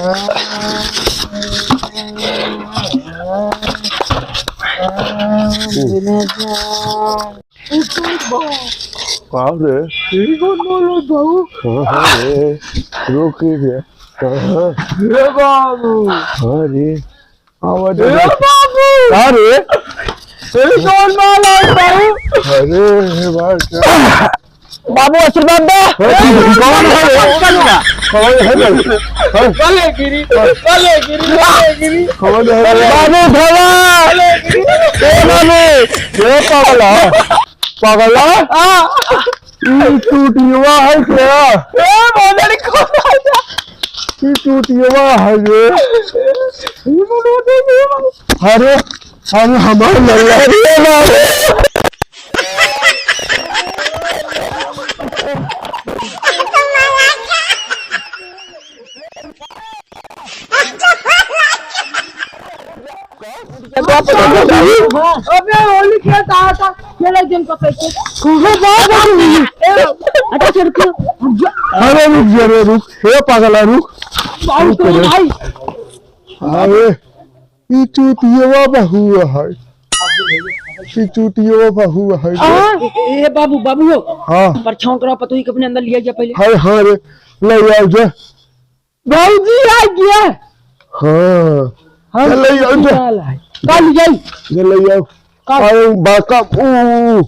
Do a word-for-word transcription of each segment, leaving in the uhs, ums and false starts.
का रे? ठीक हो, बोलो बाबू। हाँ, हाँ रे। रुक रे। हाँ, हाँ। ए बाबू। हाँ रे। आवाज ए आ रही। बाबू। का रे? ए कौन माल है बाबू? अरे, हे भाई, क्या? बाबू, आशीर्वाद दे। अरे, कौन है रे? कौन है रे? हाँ? भले गिरी, भले गिरी, भले गिरी। कौन है रे? बाबू, भला। भले गिरी। ए बाबू, ये पागल है। पागल है? हाँ। ई चूतियवा है क्या? ए, मोदन को राजा। ई चूतियवा है ये। ई मोदन को। अरे, अरे, हमार लल्ला रे बाबू। अबे होली खेलता था, खेले दिन को कैसे? कहाँ बात है? ए, हटा सर को। अरे रुक जा रे, रुक। हे पागला, रुक। बाबू रुक तो रे। भाई। अरे, ई चूतियवा बहुआ है। ई चूतियवा बहुआ है। आ, ए, ए, बाबू, बाबू हो। हाँ। परछावन कराओ, पतोही के अपने अंदर लिया जा पहले। हाय, हाँ रे, ले आओ जा। भौजी आ गया। हाँ। हम चल, ले आओ, जा। चल, आई। कल जाई। चल, ले आओ। कल। अरे, बाका, ऊ, ऊ, ऊ।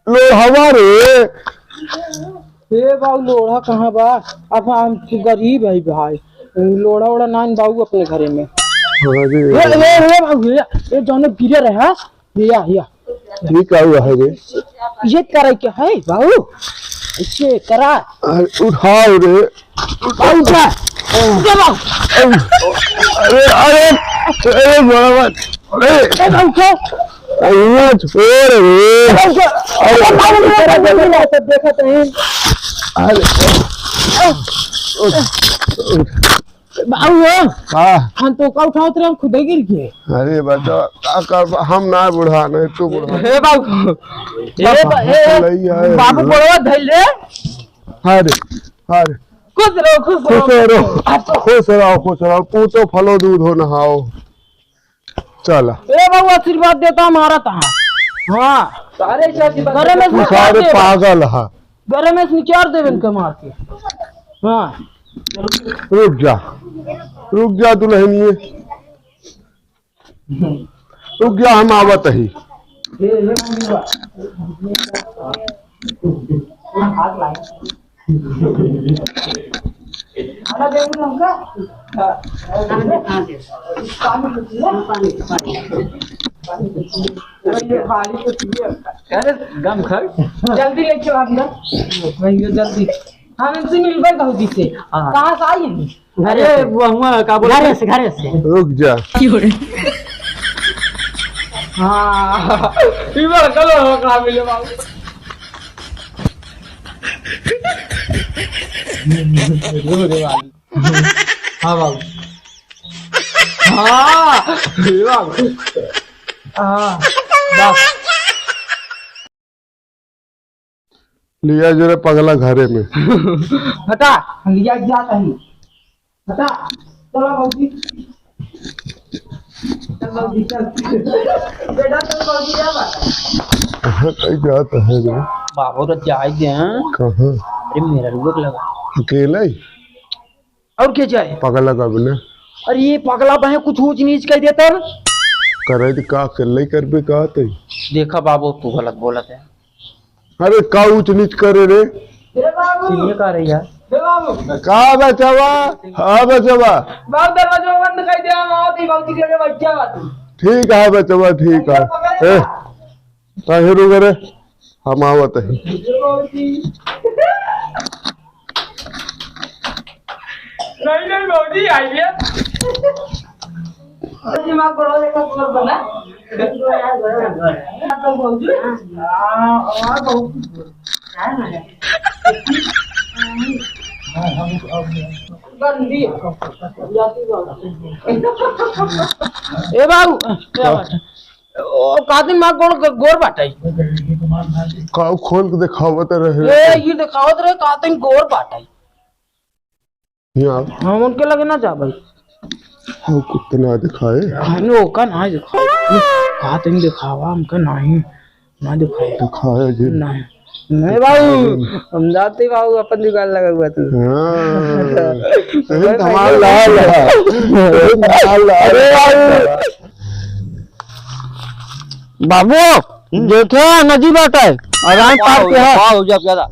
लोढ़वा रे। ए बाबू, लोढ़ा कहाँ बा? अब हम गरीब है भाई, लोढ़ा ओढ़ा नान बाबू अपने घरे में। अरे। ए, ए, ए बाबू, ए, ए, जौने गिरे रहे, हाँ? या, या। ये का हुआ है रे? ये करे के है बाबू, ऐसे करा। अरे, उठाओ रे। उठा, उठा। उठा बाबू। अरे, अरे, अरे, बड़ा बात। अरे, ए बाबू, उठा। अरे, छोड़ रे। ए बाबू, उठा। अरे, बाबू, उठा, उठा, उठा, उठा, देखा तो है। अरे। बाबू हो, हाँ। हम तो का उठावत रहे, हम खुदे गिर गए। अरे बच्चा, का कर, हम ना बुढ़ा, नहीं तू बुढ़ा। हे बाबू, हे बा-, हे, लइया है। बाबू गोड़वा धइल रे। अरे, अरे। खुश रहो, खुश रहो। खुश रहो, खुश रहो, खुश रहो। पूतो फलो दूधो नहाओ। चला। ए बाबू, आशीर्वाद देता हमारा तहाँ। हाँ। सारे चाची बात घरे में तू सारे पागल है। घरे में से निकाल देवे इनके मार के। हाँ। रुक जा, रुक जा दुल्हनिए, रुक जा, हम आवत ही। खाना देबू हमका? पानी पूछिए। पानी, पानी। अरे, गम खा। जल्दी लेके आओ अंदर। भैया, जल्दी। हम इनसे मिलबे भौजी से। हाँ। कहाँ से आई हैं? घरे अरे, से। वो हुआ, का बोलते घरे हैं? से, घरे से। रुक जा। हाँ। ई बार कलो हो, कहाँ मिले बाबू? हाँ बाबू। हाँ, ये बाबू। हाँ, बस। लिया जो रे पगला घरे में। हटा, लिया जात है। हटा, चलो बाबूजी। चल बाबूजी, चल। बेटा, चल बाबूजी, क्या बात है? कहाँ कहीं जात है रे? बाबू तो जाए दे, हाँ? कहाँ? अरे, मेरा रुक लगा। अकेला ही? और के जाए? पगला का बने? अरे, ये पगला बहे कुछ ऊंच नीच कह देता ना। करे तो का, अकेले ही करबे का तई? देखा बाबू, तू गलत बोलत है। अरे, का ऊंच नीच करे रे? ए बाबू। ये का रही है? ए बाबू। का बचवा? हाँ बचवा। बाबू, दरवाजा बंद कर दे, हम आवत ही, बाबूजी के लगे बैठ जा बात। ठीक है बचवा, ठीक है। ए, काहे रो रे? हम आवत ही। ए बाबूजी। नहीं, नहीं, बाबूजी, आइए। दिमाग बड़ा लेकर गोर बना। तो बाबूजी, हाँ, और बहुत कुछ बोल। गंदी। ए बाबू, क्या बात है? ओ, कातिन माँ गोड़, गोर बाटाई। का खोल के देखावत रहे? ए, ये देखावत रहे, कातिन गोर बाटाई। यहाँ। हम उनके लगे ना जाबे। हम कुत्ते ना दिखाए। हाँ, नो, ओका ना दिखाए। कहा तुम दिखावा, हमका नहीं, ना दिखाए। दिखाए जी। नहीं। नहीं बाबू, हम जाते बाबू, अपन जुगाड़ लगा हुआ तू। हाँ। नहीं, नहीं, धमाल नहीं। लाल है। नहीं, धमाल लाल है। अरे बाबू। बाबू, हम्म। देखे नदी बाटे, आराम पार के है। वाह, हो गया प्यारा।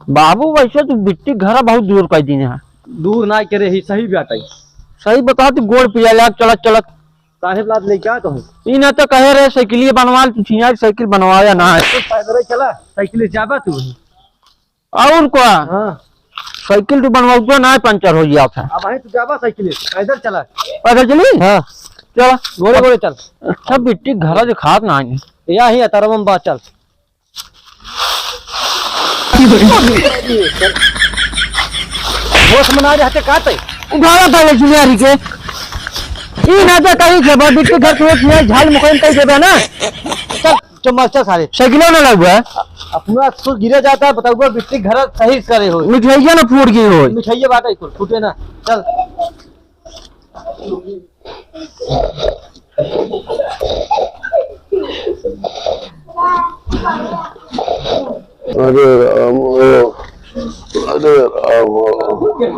बाबू, वैसे तू बिट्टी घर बहुत दूर कर दीने है। दूर ना करे ही, सही बात है। सही बता, तू गोड़ पिया ले चलत चलत। साहेब लाद लेके आ कहूँ। ई ना तो कहे रहे साइकिलिए बनवा ले, तू छिया साइकिल बनवाया ना है। तू पैदल ही चला, साइकिल से जाबा तू। और का? हाँ। साइकिल तू बनवाऊ तो ना पंचर हो गया था। अब वहीं तू जाबा साइकिल से, पैदल चला। पैदल चली? हाँ। चला। गोड़े गोड़े चल। अच्छा, बिट्टी घर दिखात ना है। या ही अतरवम बा, चल। होश में ना रहते का तै? उठावा था ये जुनियारी के। ई ना तो कहीं के बा, बिट्टी घर के होश में झाल मुकैन कहीं के बा ना। चल, चल मार, चल सारे। साइकिलो ना लगवा है। अपना ससुर गिरे जाता है, बताऊंगा बिट्टी घर सही करे हो। मिठाइया ना फूट गई हो। मिठाइया बाटा ही फूटे ना। चल। अरे राम, अरे राम।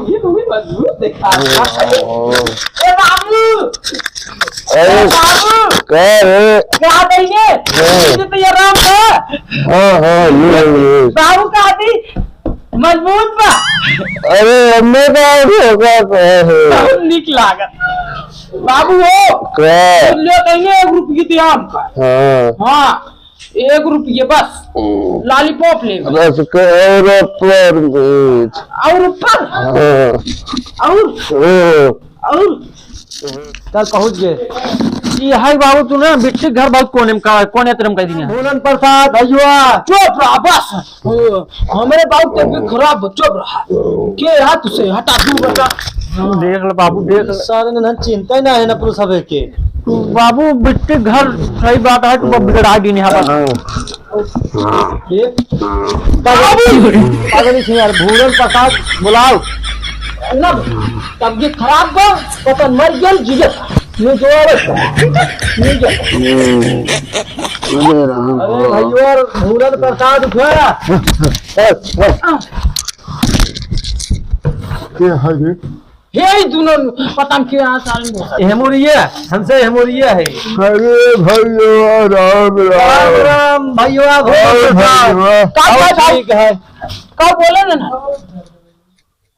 ये तो भी मजबूत देखा। अरे राम। ए बाबू! अरे, ए बाबू! का रे? क्या देंगे? हाँ। ये तो ये राम है। हाँ, हाँ, ये, ये। बाबू का आदि मजबूत बा। अरे, हमें का धोखा कहे है? बहुत नीक लागत। बाबू हो, का? तुम ले कहिए एक रुपये दिया हमका। हाँ। हाँ, एक रुपये बस। हम्म। लॉलीपॉप ले। रस के और ऊपर मीठ। और ऊपर? हाँ। और? ओ। और? चल पहुँच गए। ई हाय बाबू, तू ना बिट्टी घर बहुत कोने में का, कोने तरफ कह दिया। भोलन प्रसाद भैया। चुप रहा बस। ओ, हमरे बाबू के तबीयत खराब बा, चुप रहा। के रहा तुझसे? हटा, दूर हटा। देख ले बाबू, देख ले। सारे नन्हन चिंता ही ना है ना पुरुष हवे के। तू बाबू बिट्टी घर सही बात है, तू बिगड़ा दी नहीं हवा। हाँ। ये बाबू! पागल ही यार, भूलन प्रसाद बुलाओ। ना, तबीयत खराब बा, पता मर गया, जियो। ये जो है, ये जो। हम्म। अरे भैया, भूलन प्रसाद उठा। के है रे? हे, ई दुनो पता न के आ साल में। हेमोरिया, हमसे हेमोरिया है। अरे भैया, राम राम। राम राम भैया, अरे भैया। का और बात है? ठीक है। का बोले ना?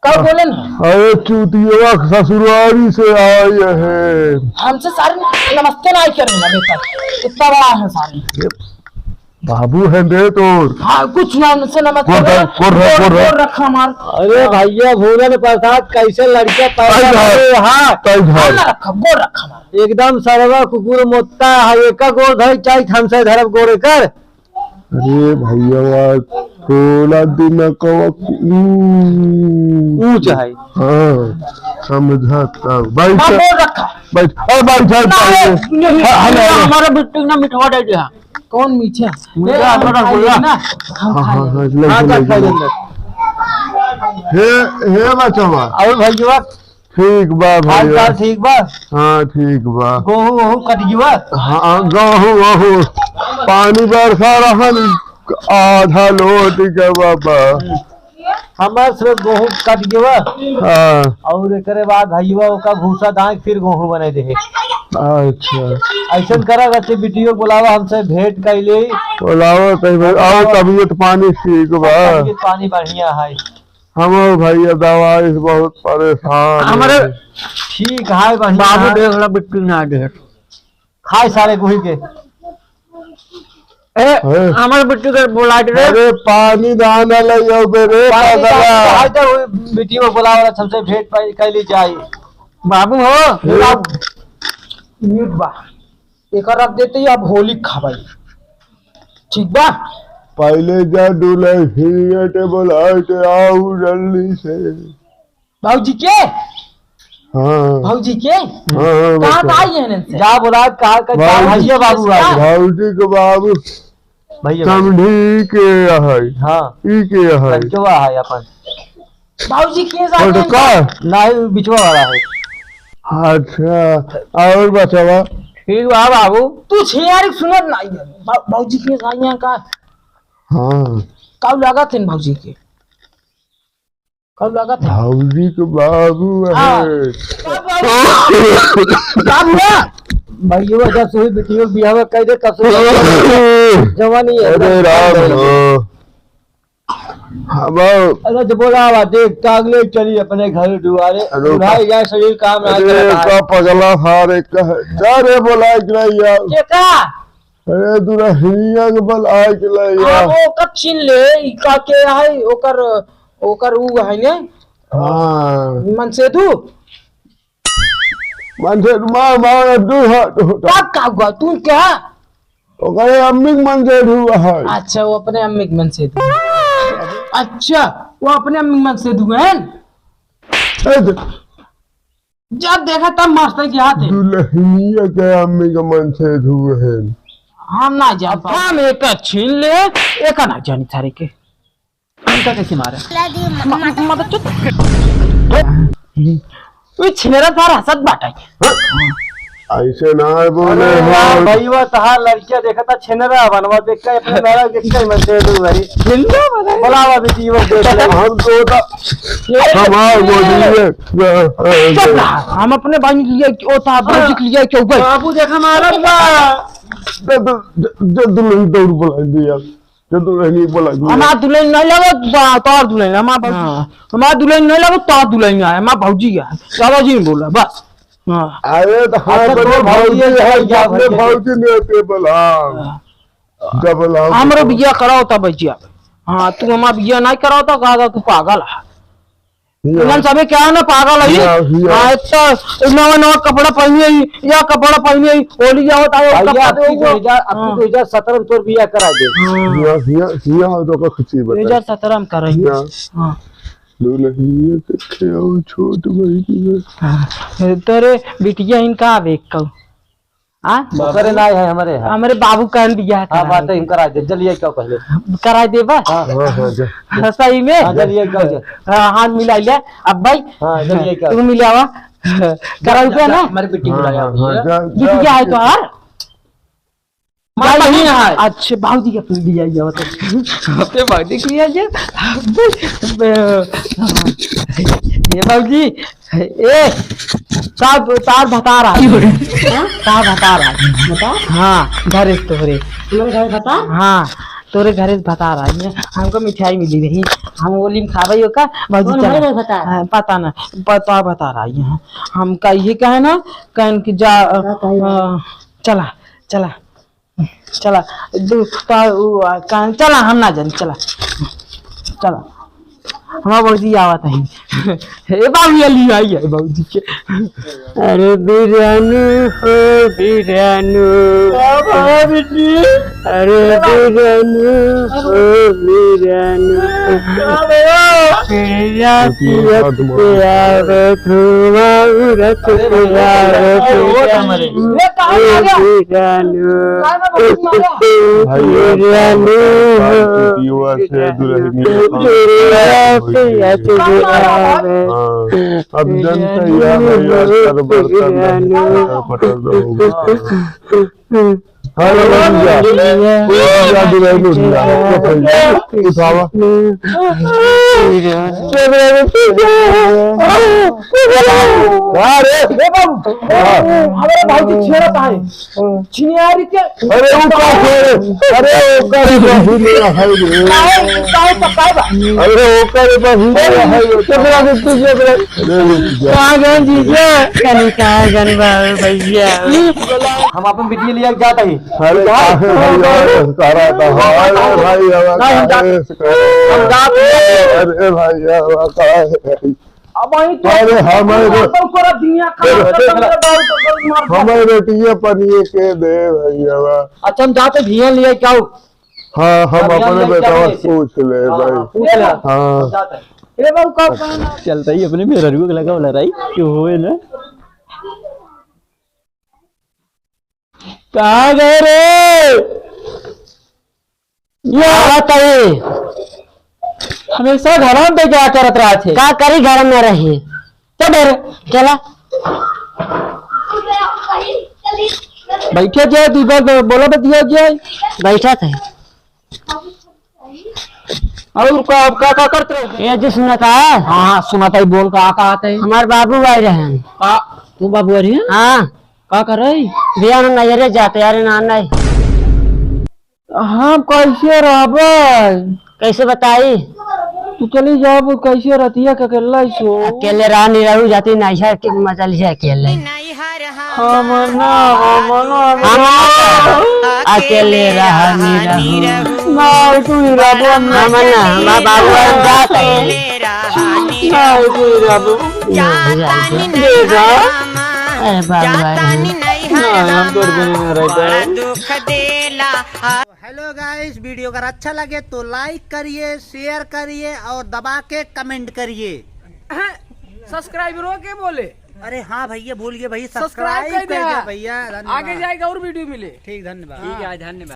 का बोले ना? अरे चूतिया ससुरारी से आए हैं। हमसे सारे नमस्ते नहीं करेंगे बेटा, इतना बड़ा है सारे। बाबू है दे तोर। हाँ, कुछ ना, उनसे नमस्ते गोर धर, करो। गोर धर, गोर, गोर धर। गोर रखा हमार। अरे भैया, भूलन प्रसाद कैसे लड़के पैदा भए हाँ। कई धर। हाँ, ना रखा, गोर रखा हमार। एकदम सरवा कुकुर मोत्ता है, एका गोर धर, चाहे हमसे धरब गोर कर। अरे भैया, वाह, तोला दिनकवा की, ऊ। ऊ चाहे। हाँ, समझा तब। बैठ। हाँ, गोर रखा। बैठ, अरे बैठ, बैठ, ना, बैठ। नहीं, हाँ, हाँ, ना, हाँ। हमारा बिट्टू ना मिठवा दे दिया। कौन मीठा? मीठा, ए, हम खा रसगुल्ला। लेंगे ना, हम हाँ, खा हाँ, लेंगे। हाँ, ले, हाँ, ले, चल, ले, खा ले। लेंगे। हे, हे बचवा। और भैया? ठीक बा, हाल भैया। चाल ठीक बा? हाँ, ठीक बा। गोहूँ, वोहूँ कट गई बा? हाँ, गोहूँ, वोहूँ। पानी बरसा रहल, आधा लोट के बाबा। हमार सब गोहूँ कट गवा। हाँ। और एकरे बाद भैया ओका भूसा दाए के फिर गोहूँ बने दे। अच्छा। ऐसन करा, अच्छे बिटियो बुलावा, हमसे भेंट कैले। बुलावा कहीं भाई, आओ, तबीयत पानी ठीक बा। तबीयत पानी बढ़िया है। हम भैया दवाई से बहुत परेशान हमारे हैं। ठीक है, बढ़िया बाबू है। देख ला, बिट्टू ना दे। खाए सारे गुही के। ए, हैं? हमर बिट्टू के बोला दे रे। अरे पानी दाना ले आओ बे रे, पानी पागला। दाना, हाय तो वो बिटियो बोलावला, सबसे भेंट पाई कैली जाई। बाबू हो। हैं? म्यूट बा। एकर रख देते ही अब होली खाबाई। ठीक बा? पहले जा दुल्हनिया के बोला के आओ जल्दी से। भौजी के? हाँ। भौजी के? हाँ, हाँ, कहाँ बच्चा। का आई है इनसे? जा बोला, कहा का भौजी। भैया बाबू आ गए। भौजी के बाबू। भैया। समधी के है। हाँ। ई के है? लड़कवा है अपन। बाबूजी के साथ छोटका? नहीं, बिचवा वाला है। अच्छा, और बचवा? ठीक बा बाबू। तू छियारी सुनत नहीं है। बा-, बाबूजी के साथ यहाँ का? हाँ। काऊ लागत है बाबूजी के? कब लागत है? भौजी के बाबू हाँ। है। बाबू है। भैया जब से हुई बेटियों के बियाह कह दे तब से जवानी है। अरे राम हो। हाँ, बाबू। अरे जो बोला हुआ देख, टांग ले चली अपने घर दुआरे। अरे बुढ़ाई का-, जाए शरीर काम ना अरे करता है। का पगला सारे कह, जा रे बोला एक नहीं यार। के का? अरे दुल्हनिया के बोला एक नहीं हाँ, यार। वो ओकर छीन ले, ई का के है, ओकर ओकर ऊ है ने? हाँ। मनसेधु? मनसेधु, माँ, माँ, तू ह-, तू ह-, तब का हुआ? तू क्या? ओकरे अम्मी के मनसेधु है। अच्छा, वो अपने अम्मी के मनसेधु। अच्छा, वो अपने अम्मी के मनसेधु है? ए, दे- जब देखा तब मास्टर के हाथ है। दुल्हनिया के अम्मी के मनसेधु है। हम ना जान पाए। हम एक छीन ले, एक ना जानी थारे के। इनका कैसे मारा? म-, मदद चुप। ये छिनेरा सार हंसत बाटे। ऐसे ना बोले अरे हो। यार, भईवा, तहार लड़किया देखा था छिनेरा बनवा, देख के अपने लड़ा के कहीं मत दे दो भाई। हिंदू बना। बुलावा बेटी, वो देख ले। हम तो था, ये हमार बोलिए। चुप रहा, हम अपने भाई के लिए क्यों था, भाई के लिए क्यों भाई? बाबू देखा मारत बा। जब, जब, जब दुल्हन दौड़ बुला दिया। जो दुल्हनी बोला जी। हमार दुल्हन नहीं लगे, बा-, तोर दुल्हन, हमार भौजी, हाँ। हमार दुल्हन नहीं लगे, तोर दुल्हन है, हमार भौजी है। ज्यादा जी नहीं बोला, बस। हाँ। अरे तो हाँ, अच्छा, तो तो भौजी भौजी है, है, अपने भौजी। भौजी नहीं होते बोला। हाँ। जब बोला हमरो तो। बियाह कराओ तब बचिया। हाँ, तू हमार बियाह नहीं कराओ तो कहा तू पागल है। हिया। तुमन सबे क्या ना पागल है? हिया, हिया। हाँ, एक तो नवा नवा कपड़ा पहनी है, या कपड़ा पहनी है, होली जाओ तायो भैया, कपड़ा अब की दो। दो हजार, अब की हाँ। दो हजार सत्रह में तोर बियाह करा दे। हाँ। हिया, हिया, हिया, हो तो का खुशी बता। दो हजार सत्रह में कराई। हिया। हाँ। दुल्हनिया के खेओ छोट बहिनी है। हाँ। तोरे बिटिया इनका आवे कऊ। हाँ? ओकरे नाय है, हमरे है। हमरे बाबू कहन बियाह हाँ, करा बात दे। है, हम करा दे, जल्दी आई, क्या पहले? करा देबा? हाँ। हाँ, हाँ, जा। हाँ, सही में? हाँ, जल्दी आई, क्या जा? हाँ, हाथ मिला ले। अब भाई, हाँ, जल्दी आई, क्या? तू मिलावा। कराऊ जा, पे जा, ना? हमारे बेटी हाँ, बुलाया हाँ, हुआ हाँ, है। जा, जा, बिटिया है जा। तोहार? माँ जा, बहिन है। अच्छे, बाबूजी के अपने लिया जाओ तो। अपने बाबूजी के लिया जाओ। ये बाबूजी, ए, तार, तार भतार आ। हाँ? तार भतार आ। भतार? हाँ, घरे से तोहरे। तुम्हारे घर भतार? हाँ, तोहरे घरे से भतार आई है। हमको मिठाई मिली रही। हम होली में खावे ओका, बाबूजी कौन चला। है रे भतार? हाँ, पता ना, प-, तार भतार आई है। हम का ये कहे ना, कहन की जा, का कहे? अ, चला, चला। चला, दू, का, उ, आ, का, चला, हम ना जानी, चला। चला। हमार बाबूजी आवत हैं। हे बाबू, ये लिया, ये बाबूजी के। अरे बिरानू हो, बिरानू। का भवा बेटी? अरे बिरानू हो, बिरानू। का भवा? पिया पियत के आवे धुआं, उड़त के आवे अरे, वो तो हमारे। पिया। ये कहाँ आ गया? बिरानू। कहाँ में बाबू मारा? भाई, यार, बिरानू। युवा से दुल्हनिया कहाँ मारा भाई? हाँ, अब जनता यह है, यार, कर बर्तन नहीं, पटर पटर लोग। हाँ। अरे भैया, भैया, दुल्हन उठ गया। उठावा। अरे, ए बाबू, हाँ। हमारे भाई की छेड़त है। छिनियारी के। अरे, वो का छेड़े? अरे, वो का छेड़े? काहे, काहे पकाए बा? अरे, वो का छेड़े? अरे, कहाँ गए जीजा? कहीं कहाँ गए बा भैया? हम अपन बिटिया लिया के जात हई। अरे, काहे भैया, सारा तो हमारे भाई, अब नहीं, हम काहे जाते। से करे? हम जाते हैं। अरे भाई, अब काहे? अब वहीं तो अरे, हमारे तो पूरा दुनिया खराब कर दे, मेरे बाबू को गोली मार दे। हमारे बेटिया पनिए के दे भैया। अच्छा, हम जाते भिया लिया क्या हो? हाँ, हम भिया अपने लिया क्या बेटा हो? से पूछ ले हाँ, भाई। हाँ, पूछ ले। हाँ। हम जाते हैं। ए बाबू, का कहना? चलता ही अपने मेहररुआ के लगा वाला रही, जो होए ना। कहाँ गए रे? ये आवत है। हमेशा घर में क्या करत रहत है? का करी, घर में रही। चल रे। चला। बैठे जाए, दू बार बोला बतिया जाए। बैठा थे। और का, अब का, का करत रहे? ये जो सुनत है? हाँ, सुनत है, बोल, का, का कहत है? हमार बाबू आए रहन। का, तू बाबू आ रही है? हाँ। का करे? भैया, हम नैहरे जाते यार, ना, नहीं। हम कैसे रहबे? कैसे बताई? तू चली जाबू, कैसे रतिया के अकेला ही सो? अकेले रहा नहीं रहू, जाती नैहर के मजा ली है अकेले। हम ना, हम ना, हम ना। अकेले रहा नहीं रहू। ना, तू ही रहबो, हम ना। हम ना, हमार बाबू हम जात है। ना, तू ही रहबो। ना, जात है। देखा? अरे बाबू आ रहे हैं। ना, हम तोर बिना ना रहता है। हेलो गाइस, वीडियो अगर अच्छा लगे तो लाइक करिए, शेयर करिए और दबा के कमेंट करिए। सब्सक्राइबरों के बोले। अरे हाँ भैया, भूल गए भाई, सब्सक्राइब सब्सक्राइब कर कर दिया। दिया भैया, धन्यवाद। आगे जाएगा और वीडियो मिले। ठीक, धन्यवाद। ठीक है, धन्यवाद।